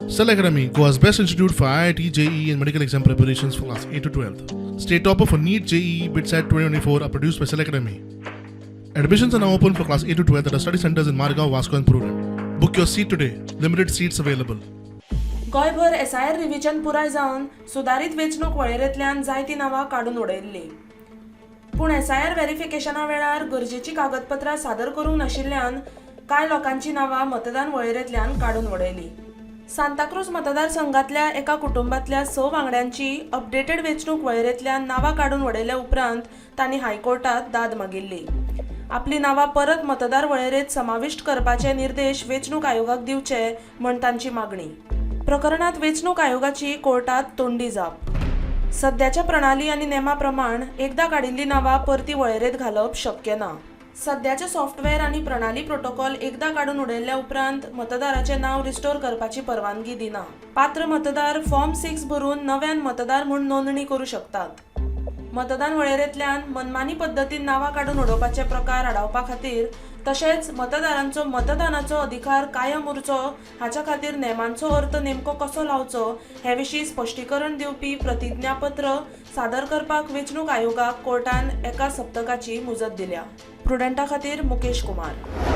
Cell Academy, Goa's best institute for IIT, JEE, and medical exam preparations for class 8 to 12. State topper for NEET, JEE, BITSAT 2024 are produced by Cell Academy. Admissions are now open for class 8 to 12 at our study centers in Margao, Vasco, and Prudent. Book your seat today. Limited seats available. गोंयभर SIR revision पुराय जावन सुदारीत वेंचणूक वळेरेंतल्यान जायतीं नांवां काडून उडयल्लीं. पूण SIR व्हेरिफिकेशना वेळार गरजेचीं कागदपत्रां सादर करूंक नाशिल्ल्यान कांय लोकांचीं नांवां मतदान वळेरेंतल्यान काडून उडयलीं. सांताक्रूज मतदारसंघातल्या एका कुटुंबांतल्या स वांगड्यांची अपडेटेड वेंचणूक वळेरेंतल्यान नांवां काडून उडयल्या उपरांत तांणी हायकोर्टात दाद मागिल्ली. आपलीं नांवां परत मतदार वळेरेंत समाविश्ट करपाचे निर्देश वेंचणूक आयोगाक दिवचे म्हण तांची मागणी. प्रकरणात वेंचणूक आयोगाची कोर्टात तोंडी जाप. सद्याच्या प्रणाली आनी नेमा प्रमाण एकदां काडिल्लीं नांवां परती वळेरेंत घालप शक्य ना. सद्याचे सॉफ्टवॅर आनी प्रणाली प्रोटोकॉल एकदां काडून उडयल्ल्या उपरांत मतदाराचें नांव रिस्टोर करपाची परवानगी दिना. पात्र मतदार फॉर्म 6 भरून नव्यान मतदार म्हूण नोंदणी करूं शकतात. मतदान वळेरेंतल्यान मनमानी पद्दतीन नांवां काडून उडोवपाचे प्रकार आडावपा खातीर तशेंच मतदारांचो मतदानाचो अधिकार कायम उरचो हाच्या खातीर नेमांचो अर्थ नेमको कसो लावचो हे विशीं स्पश्टीकरण दिवपी प्रतिज्ञापत्र सादर करपाक वेंचणूक आयोगाक कोर्टान एका सप्तकाची मुजत दिल्या. प्रुडंटा खातीर मुकेश कुमार.